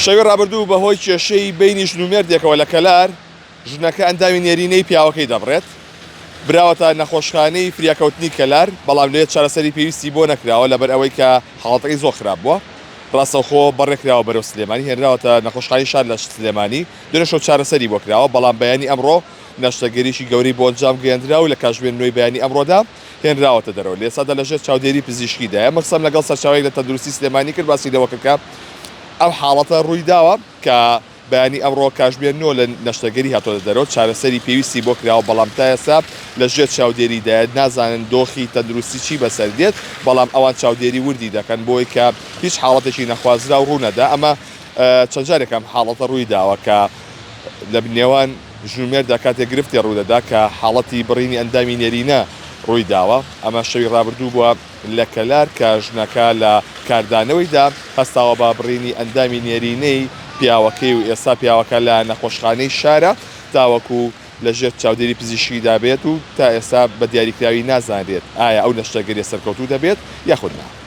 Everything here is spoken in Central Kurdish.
شەوی ڕابردوو بەهۆی کێشەی بەینی ژن و مێردێکەوە لە کەلار، ژنەکە ئەندامی نێرینەی پیاوەکەی دەبڕێت، براوەتە نەخۆشخانەی فریاکەوتنی کەلار، بەڵام لەوێ چارەسەری پێویستی بۆ نەکراوە لەبەر ئەوەی کە حاڵەتەکەی زۆر خراپ بووە، ڕاستەوخۆ بەڕێکراوە بەرەو سلێمانی، هێنراوەتە نەخۆشخانەی شار لە سلێمانی، دوێنێ شەو چارەسەری بۆ کراوە، بەڵام بەیانی ئەمڕۆ نەشتەرگەریی گەورەی بۆ ئەنجام گەیەندرا و لە کاتژمێر نۆی بەیانی ئەمڕۆدا هێنراوەتە دەرەوە، لە ئێستادا لەژێر چاودێری پزیشکیدایە. من قسەم لەگەڵ سەرچاوەیەک لە تەندروستی سلێمانی کرد، باسی لەوە کرد کە ئەم حاڵەتە ڕوویداوە کە بەیانی ئەمڕۆ کاژمێر نۆ لە نەشتەرگەری هاتۆتە دەرەوە، چارەسەری پێویستی بۆ کراوە، بەڵام تا ئێستا لە ژێر چاودێریدایە، نازانن دۆخی تەندروستی چی بەسەر دێت، بەڵام ئەوان چاودێری وردی دەکەن بۆی کە هیچ حاڵەتێکی نەخوازراو ڕوونەدا. ئەمە چەند جارێک ئەم حاڵەتە ڕوویداوە کە لە نێوان ژن و مێرددا کاتێک گرفتێ ڕوودەدا کە حاڵەتی بڕینی ئەندامی نێرینە ڕوویداوە، ئەمە شەوی ڕابردوو بووە لە کەلار کە ژنەکە لە کاردانەوەیدا هەستاوە بە بڕینی ئەندامی نێرینەی پیاوەکەی و ئێستا پیاوەکە لە نەخۆشخانەی شارە تاوەکو لە ژێر چاودێری پزیشکیدا بێت و تا ئێستا بە دیاریکراوی نازانرێت ئایا ئەو نەشتەرگەریە سەرکەوتوو دەبێت یاخود نا.